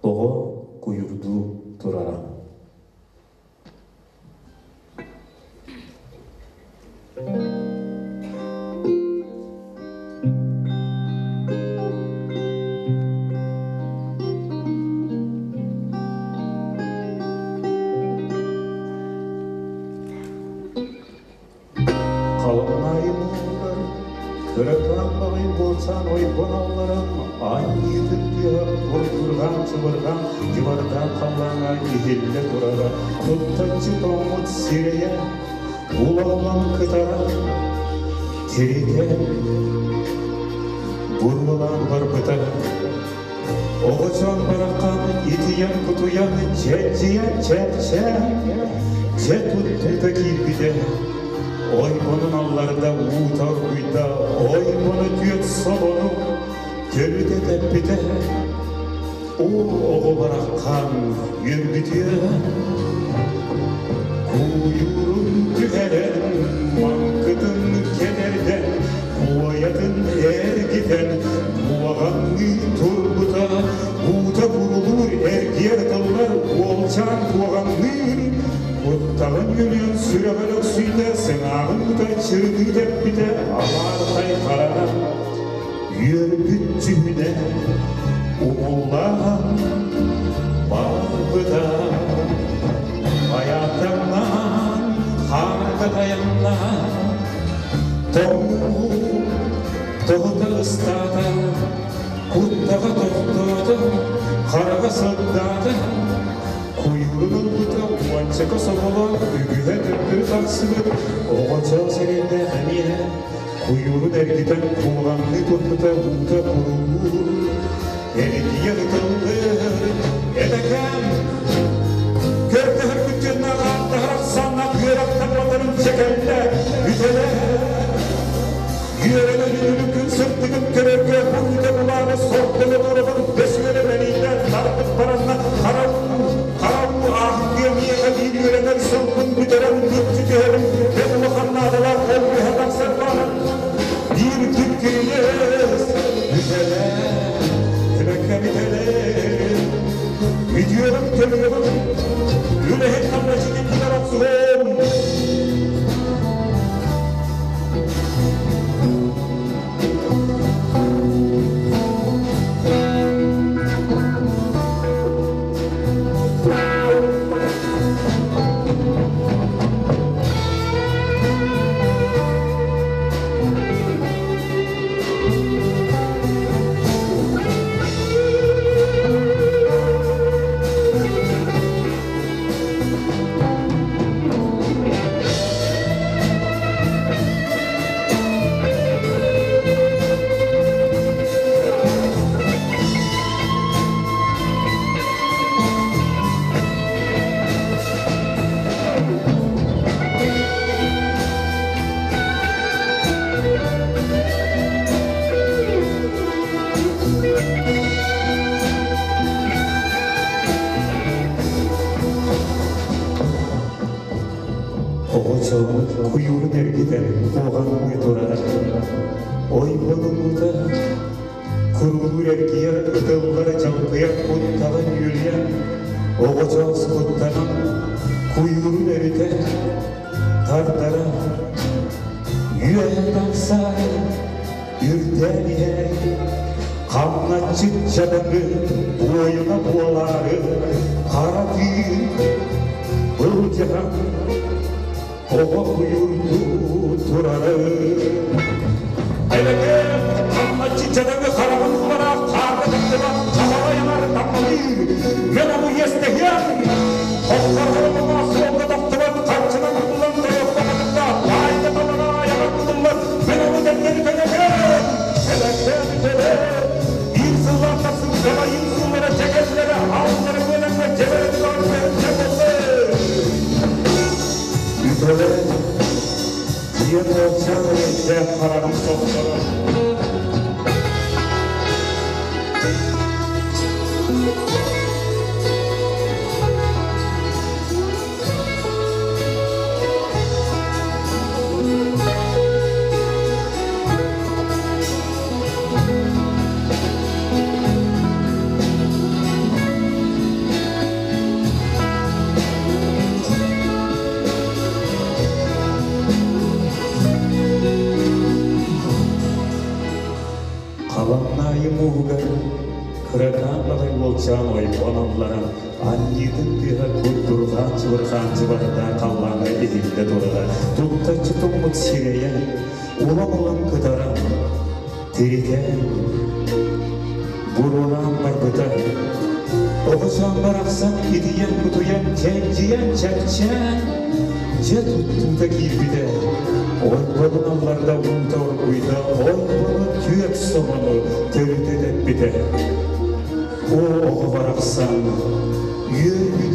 Оҕо куйуурдуу турара. Халымнаайы муҥугар кыракаан баҕайы буолсаан ойбон алларан анньыытын тыаһа бурдурҕаан-сыбырҕаан дьыбардаан халлааҥҥа иһиллэ турара туттаччы тоҥмут сирэйэ улаллан кытара тиритэн буруолаан барбыта. Оҕочоон бараххан итийэн-кутуйан чэччийэн чэпчээн дьэ туттуута киирбитэ. Ойбонун алларда уута оргуйда, ойбону түөт собону төлүтэ тэппитэ. Оо, оҕо бараххан үөрбүтүө, куйуурун түһэрэн, маҥкытын кэтэрдэн, куойатын эргитэн, куоҕаҥныы турбута, уута курулуур эргиэр тыллар уолчаан куоҕаҥныыр, куттаҕын үөлүйэн сүрэҕэ өлөксүйдэ, сыҥааҕын уута чырытыы тэппитэ, алаархай хараҕа үөрбүт дьүһүнэ умуллаан барбыта. Айаатаҥнаан, хаарга тайаннаан, тоҥуу тоҕута ыстаата, куттаҕа тохтоото, хараҕа сырдаата, куйуурун ылбыта уончака соболоох үгүһэ төттөрү тахсыбыт оҕочоос эрэйдээх эмиэ куйуурун эргитэн куоҕаҥныы турбута уута курулуур, эргийэ ытыллыр, эбэкэм көрдөһөр күттүөннээх ааттаһар ахсааннаах үөрэхтэн батарын чэкэллэ бүтэлэ үөрэнэн үнүрү күн сырдыгын көрөргө буруйда булааны сордоно тураҕын бэс үөрэ бэлиитэ тарпыт баранна хара уу хара уу аахтыа миэхэ биир үөрэнэр сылбын бүтэрэн мүччү түһэрим бэт улахан наадалаах ол үһэ тахсар баар биир күн кирилиэс бүтэлэ эбэккэ бүтэлэ үтүөҕүм төлүөҕүм үлэһит хамначытын кытар охсуһуом. Оҕочоҕун куйуурун эргитэн куоҕаҥныы турар. Ойбонуммута курулуур эргийэр ытыллар дьалкыйар куттаҕын үөлүйэн оҕочоос куттанан куйуурун өрүтэ тардара үөһэ тахсаары үрдээн иһэр хамначчыт дьадаҥы буойуна буолаары хара тыы былдьаһан оҕо куйуурдуу турары. Эбэкэм хамначчыт дьадаҥы хараҕын улараах хаарга тахсыбат хабалайанар таммалыыр мен ону иэстэһиэм оххорҕоломо суолга тохтубат харчынан тутуллан тойокко хатыкта баайга талана айаҕар тутуллар мен ону тэннэри көнөтөм эбэкэм үтэлэ биир сыллаах тахсыбыт дабайын суулара чэкэллэрэ аллара куонанна дьэбэрэ түгэҕэр Үтэлэ диэн уолчаан эрэйдээх хараҕын сотторо. уолчаан ойбон алларан, анньыытын тыаһа курдурҕаан чыбырҕаан чыбардаан халлааҥҥа иһиллэ турара, туттаччы тоҥмут сирэйэ улам-улам кытаран, тиритэн, буруолаан барбыта. Оҕочоон барахсан итийэн-кутуйан, чэлдьийэн, чэпчээн, дьэ туттуута киирбитэ. Ойбонун алларда уута оргуйда, ойбону түөрт собону төрүтэ тэппитэ. Оо, оҕо барахсан, үөрбүтэ.